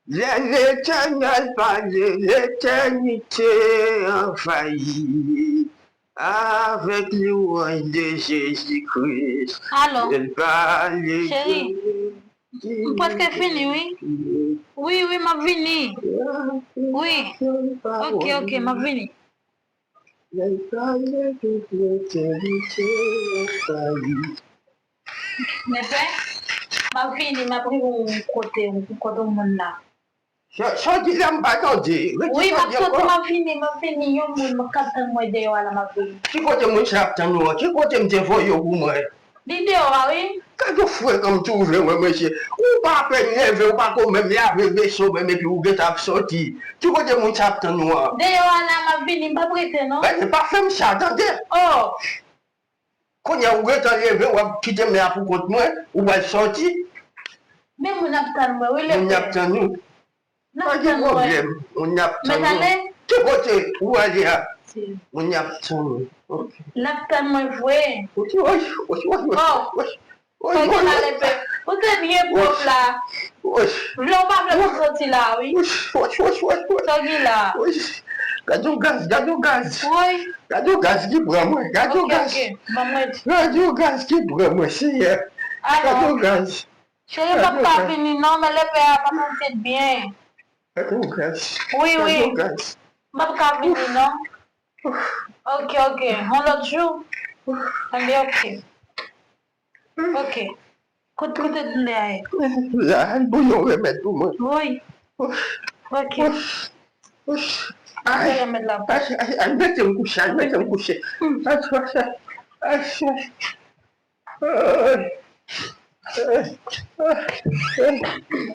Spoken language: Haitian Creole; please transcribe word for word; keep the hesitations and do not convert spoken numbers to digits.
Lè Letènèl pale, letènite anvayi avèk louwanj de Jezi Kris. Alo, cheri, m prèske fini, wi. Wi, wi, m ap vini. Wi. Ok, ok, m ap vini. Mèt, m ap vini, m ap rive yon kote, yon kote yon moun la. Sa w di la, m pa tande. Wi, m ap soti, m ap vini, m ap vini. Yon moun k ap tann mwen deyò a la, m ap vini. Ki kote moun sa ap tann ou an? Ki kote m te voye w pou mwen? Li deyò a, wi. Gade yon frekan m twouve mwen, mesye. Ou pa apèn leve, ou pa ko menm lave veso menm, epi ou gentan ap soti. Ki kote moun sa ap tann ou an? Deyò a la, m ap vini, m p ap rete, non. Gade, pa fè m sa, tande? Oh! Kounye a, ou gentan leve, w ap kite m la pou kont mwen, ou pral soti. Men moun ap tann mwen, wi, leve. Moun ap tann ou. N ap tann mwen. Pa gen pwoblèm, moun ap tann ou. Ki kote ou ale a? Moun ap tann ou. Ok. N ap tann mwen vre. Ok, woy, woy, woy, woy. Oh. Woy, woy, woy. Ou te byen pwòp la. Vle ou pa vle pou soti la, wi. Woy, woy, woy, woy. Sa w gen la? Woy. Gade yon gaz, gade yon gaz. Woy. Gade yon gaz ki pran mwen, gade yon gaz. Ok, ok. Ban mwen. Gade yon gaz ki pran mwen, Senyè. Gade yon gaz. Cheri, m p ap ka vini non, men lepè a pa santi l byen. Wi, wi. M p ap ka vini non. Ok, ok. Yon lòt jou. Anben, ok. Ok. Kote, kote doulè a ye? La, al bouyon remèd pou mwen. Wi. Ok. Ay, ay, ay, ay, mete m kouche, al mete m kouche. Ay, ay, ay, ay.